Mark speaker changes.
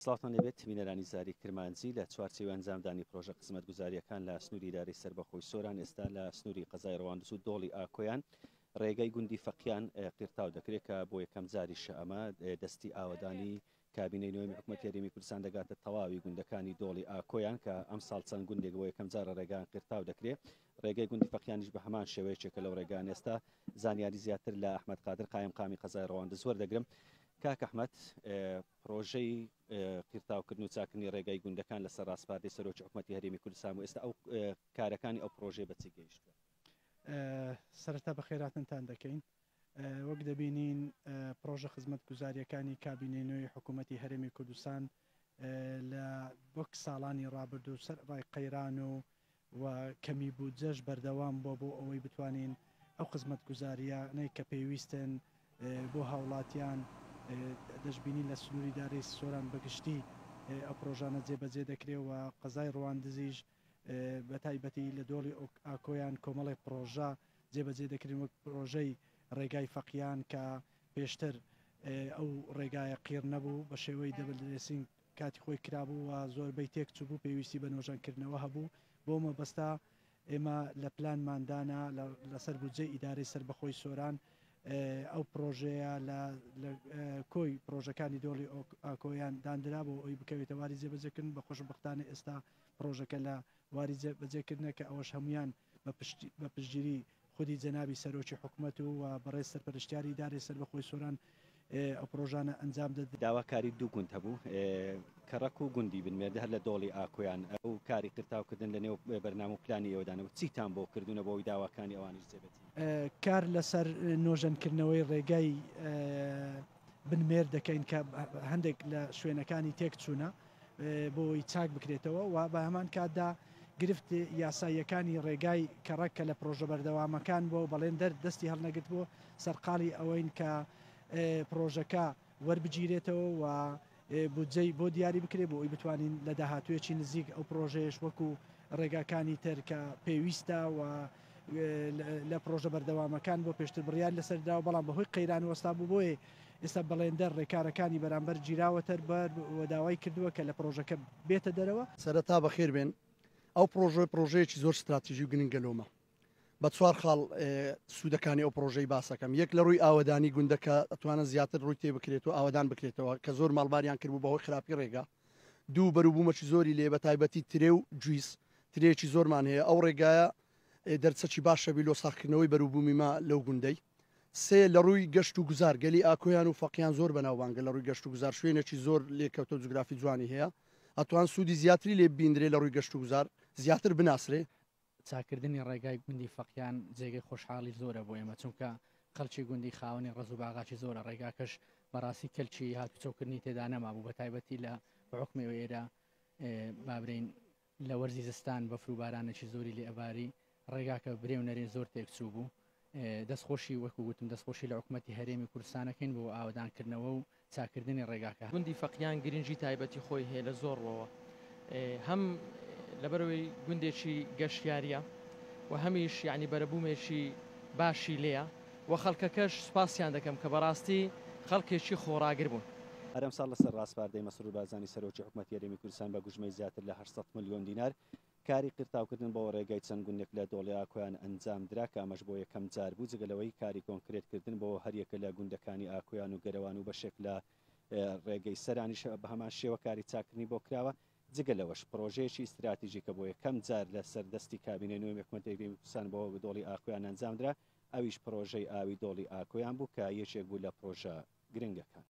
Speaker 1: سڵاوتان لێبێت بینەرانی زاری کرمانجی لە چوارچێوەی ئەنجامدانی پرۆژە خزمەتگوزارییەکان لە سنووری ئیدارەی سەربەخۆی سۆران ئێستا لە سنووری قەزای ڕەواندز و دۆڵی ئاکۆیان ڕێگەی گوندی فەقیان قیرتاو دەکرێت کە بۆ یەکەم جاریشە ئەمە دەستی ئاوەدانی کابینەی نۆیەمی حکوومەتی هەرێمی کوردستان دەگاتە تەواوی گوندەکانی دۆڵی ئاکۆیان کە ئەمساڵ چەند گوندێک بۆ یەکەم جارە ڕێگان قیرتاو دەکرێت ڕێگەی گوندی فەقیانیش بە هەمان شێوە یەکێکە لەو ڕێگان ئێستا زانیاری زیاتر لە ئەحمەد قادر قایمقامی قەزای ڕەواندز وەردەگرم کاک ئەحمەد پرۆژەی قیرتاوکردن و چاکردنی ڕێگای گوندەکان لەسەر ڕاسپاردەی سەرۆکی حکومەتی هەرێمی کوردستان و ئێستا ئەو کارەکانی ئەو پرۆژەی بە چی گەیشتووە؟
Speaker 2: سەرەتا بەخێراتنتان دەکەین. وەک دەبینین پرۆژە خزمەتگوزارییەکانی کابینەی نوێی حکوومەتی هەرێمی کوردستان لە وەک ساڵانی ڕابردوو سەرەڕای قەیران و و کەمی بودجەش بەردەوام بووە بۆ ئەوەی بتوانین ئەو خزمەتگوزارییانەی کە پێویستن بۆ هاوڵاتیان دەشبینین لە سنووری دارەی سۆران بەگشتی ئەو پرۆژانە جێبەجێ دەکرێ و قەزای ڕواندزیش بە تایبەتی لە دۆڵی ئاکۆیان کۆمەڵێک پرۆژە جێبەجێ دەکرێن وەک پرۆژەی ڕێگای فەقیان کە پێشتر ئەو ڕێگایە قیڕ نەبوو بە شێوەی double dressing کاتی خۆی کرابوو و زۆربەی تێک چووبوو پێویستی بە نۆژەنکردنەوە هەبوو بۆ مەبەستە ئێمە لە پلانمان دانا لەسەر بودجەی ئیدارەی سەربەخۆی سۆران ئەو پرۆژەیە لە کۆی پرۆژەکانی دۆڵی ئاکۆیان داندرا بۆ ئەوی بکەوێتە واری جێبەجێکردن بە خۆشبەختانە ئێستا پرۆژەکە لە واری جێبەجێکردنە کە ئەوەش هەمویان بە پشتگیری خودی جەنابی سەرۆکی حکومەت و بەڕێز سەرپەرشتیاری ئیدارەی سەربەخۆی سۆران ئەو پڕۆژانە ئەنجام دەدرێت.
Speaker 1: داواکاری دوو گوند هەبوو، کەڕەک و گوندی بنمێردە هەر لە دۆڵی ئاکۆیان، ئەو کاری قیرتاوکردن لە نێو بەرنامە و پلانی ئێوەدا نەبوو، چیتان بۆ کردوونە بۆ ئەوەی داواکانی ئەوانیش جێبەجێ بکەن؟
Speaker 2: کار لەسەر نۆژەنکردنەوەی ڕێگای بنمێرد دەکەین کە هەندێک لە شوێنەکانی تێکچوونە، بۆ ئەوەی چاک بکرێتەوە و بە هەمان کاتدا گرفت یاساییەکانی ڕێگای کەڕەک کە لە پڕۆژە بەردەوامەکان بووە و بەڵێندەر دەستی هەڵنەگرتبوو سەرقاڵی ئەوەین کە پڕۆژەکە وەربگیرێتەوە و بودجەی بۆ دیاری بکرێت بۆ ئەوەی بتوانین لە داهاتوویەکی نزیک ئەو پڕۆژەیەش وەکو ڕێگاکانی تر کە پێویستە و لە پڕۆژە بەردەوامەکان بۆ پێشتر بڕیار لەسەر دراوە بەڵام بەهۆی قەیران وەستا بوو بۆیە ئێستا بەڵێندەر ڕێکارەکانی بەرامبەر گیراوەتە بەر و داوای کردووە کە لە پڕۆژەکە بێتە دەرەوە.
Speaker 3: سەرەتا بەخێر بێن، ئەو پڕۆژە پڕۆژەیەکی زۆر ستراتیژی و گرنگە لۆمە. بە چوار خاڵ سوودەکانی ئەو پڕۆژەی باسەکەم، یەک لە ڕووی ئاوەدانی گوندەکە ئەتوانن زیاتر ڕووی تێ بکرێت و ئاوەدان بکرێتەوە کە زۆر ماڵباریان کردبوو بەهۆی خراپی ڕێگا. دوو بەروبوومەکی زۆری لێ بە تایبەتی ترێ و جویز، ترێیەکی زۆرمان هەیە، ئەو ڕێگایە دەرچەکی باشە بی لۆ ساغکردنەوەی بەروبوومی ما لەو گوندەی. سێ، لە ڕووی گەشت و گوزار، گەلی ئاکۆیان و فەقیان زۆر بەناوبانگە لە ڕووی گەشت و گوزار، شوێنێکی زۆر لێکەوتە و جوگرافی جوانی هەیە، ئەتوان سوودی زیاتری لێ ببیندرێ لە ڕووی گەشت و گوزار زیاتر بناسرێ.
Speaker 4: چاککردنی ڕێگای گوندی فەقیان جێگەی خۆشحاڵی زۆرە بۆ ئێمە، چونکە خەڵکی گوندی خاوەنی ڕەز و باغاکی زۆرە، ڕێگاکەش بەڕاستی کەلکی هاتوچۆکردنی تێدا نەمابوو، بەتایبەتی لە بەحوکمی ئەوەی ئێرە بابرێین لە وەرزی زستان بەفر و بارانێکی زۆری لێ ئەباری، ڕێگاکە برێ و نەرێ زۆر تێکچوو بوو. دەستخۆشی وەکو وتم دەستخۆشی لە حکومەتی هەرێمی کوردستان ئەکەین بۆ ئاوەدانکردنەوە و چاککردنی ڕێگاکە.
Speaker 5: گوندی فەقیان گرنگی تایبەتی خۆی هەیە لە زۆر ڕوەوە هەم لەبەرئەوەی گوندێکی گەشتیاریە و هەمیش یانی بەرەبوومێکی باشی لێیە و خەڵکەکەش سوپاسیان دەکەم کە بەڕاستی خەڵکێکی خۆڕاگر بوون.
Speaker 1: هەر ئەمساڵ لەسەر ڕاسپاردەی مەسرور بارزانی سەرۆکی حکومەتی هەرێمی کوردستان بە گوژمەی زیاتر لە 800 ملیۆن دینار کاری قیرتاوکردن بۆ ڕێگای چەند گوندێک لە دۆڵی ئاکۆیان ئەنجامدرا کە ئەمەش بۆ یەکەم جار بوو جگە لەوەی کاری کۆنکرێت کردن بۆ هەریەکە لە گوندەکانی ئاکۆیان و گەرەوان و بەشێک لە ڕێگەی سەرانیش بە هەمان شێوە کاری چاکردنی بۆ کراوە جگە لەوەش پڕۆژەیەکی ئیستراتیژی کە بۆ یەکەم جار لەسەر دەستی کابینەی نوێی حکومەتی هەرێمی کوردستان بۆ دۆڵی ئاکۆیان ئەنجامدرا ئەویش پڕۆژەی ئاوی دۆڵی ئاکۆیان بوو کە یەکێک بوو لە پڕۆژە گرنگەکان.